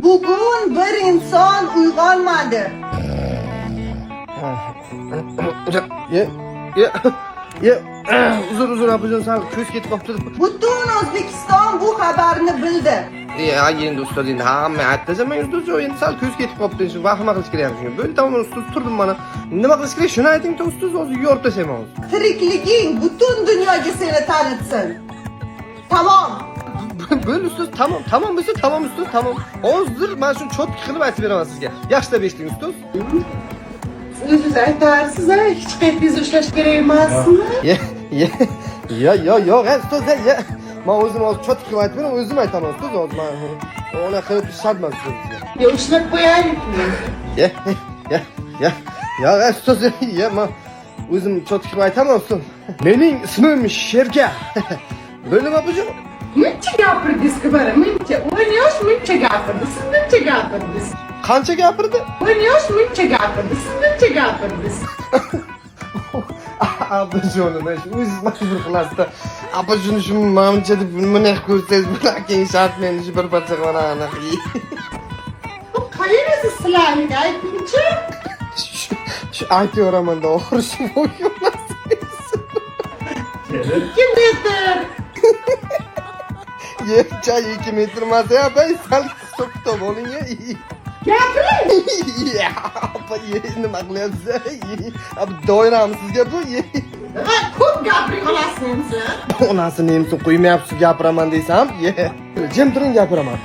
Bugun bir inson uyg'onmadi. Ye, ye, ye, uzr, uzr, opajon, sal ko'z ketib qolibdi. Butun O'zbekiston bu xabarni bildi. E, endi ustoz, endi hamma aytdi, men ustoz, endi sal ko'z ketib qolibdi, shu vahima qilish kerak shunga. Bo'ldi, tamom ustoz, turdim mana. Nima qilish kerak, shuni ayting, ustoz, hozir yorib tashlayman hozir. Tirikliging butun dunyoga seni tanitsin. Tamom. Bo'ldi ustoz, tamom, tamom bo'lsa tamom ustoz, tamom. Hozir mana shuni чётко qilib aytib beraman sizga. Yaxshilab eshiting ustoz. O'zingiz aytarsiz, a, hech qayeringizni ushlash kerak emasmi? Ye, ye, yo, yo, yo'q, ustoz, ye. Men o'zim hozir чётко qilib aytib beraman, o'zim aytaman ustoz, hozir man unaqa qilib shart emas ustoz sizga. Yo, ushlab qo'yaylikmi? Ye, ye, ye, yo'q, ustoz, ye, man o'zim чётко qilib aytaman ustoz. Mening ismim Sherka. Bo'ldimi opajon? Muncha gapirdingiz-ku mana, muncha. 10 yosh muncha gapirdi, siz muncha gapirdingiz. Qancha gapirdi? 10 yosh muncha gapirdi, siz muncha gapirdingiz. Apajonim, shu o'zingiz majbur qilasizda. Apajoni, shu manimcha deb bunday ko'rsangiz, bunaqa keyin shart meni shu bir parcha mana anaqa. Bu qayerisi sizlarniki, aytingchi? Shu aytaveraman-da, oxiri shu bo'lmaysiz. 2 metr. Yercha 2 metr emas, opa, sal hisob kitob oling. Gapiring. Opa, nima qilyapsiz? Opa, doirami sizga bu? Ha, ko'p gapiring olasizmi siz? Onasini emsin, qo'ymayapsiz gapiraman desam, ye. Jim turing, gapiraman.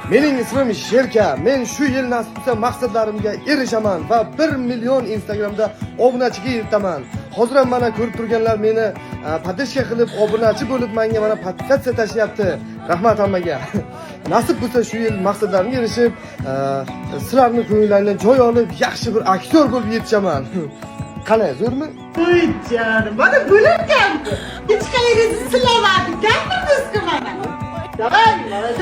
Mening ismim Sherka. Men shu yil nasib qilsa maqsadlarimga erishaman va 1 million Instagramda obunachiga yetaman. Hozir ham mana ko'rib turganlar meni поддержка qilib, obunachi bo'lib menga mana подписаться tashlayapti. Rahmat hammaga. Nasib bo'lsa shu yil maqsadlarimga erishib, sizlarni ko'ngillaringdan joy olib, yaxshi bir aktyor bo'lib yetishaman. Qalay, zo'rmi? Voy jonim, mana bo'larkan-ku. Hech qayeringizni silamadi, gapirdingiz-ku mana. Давай, молодец.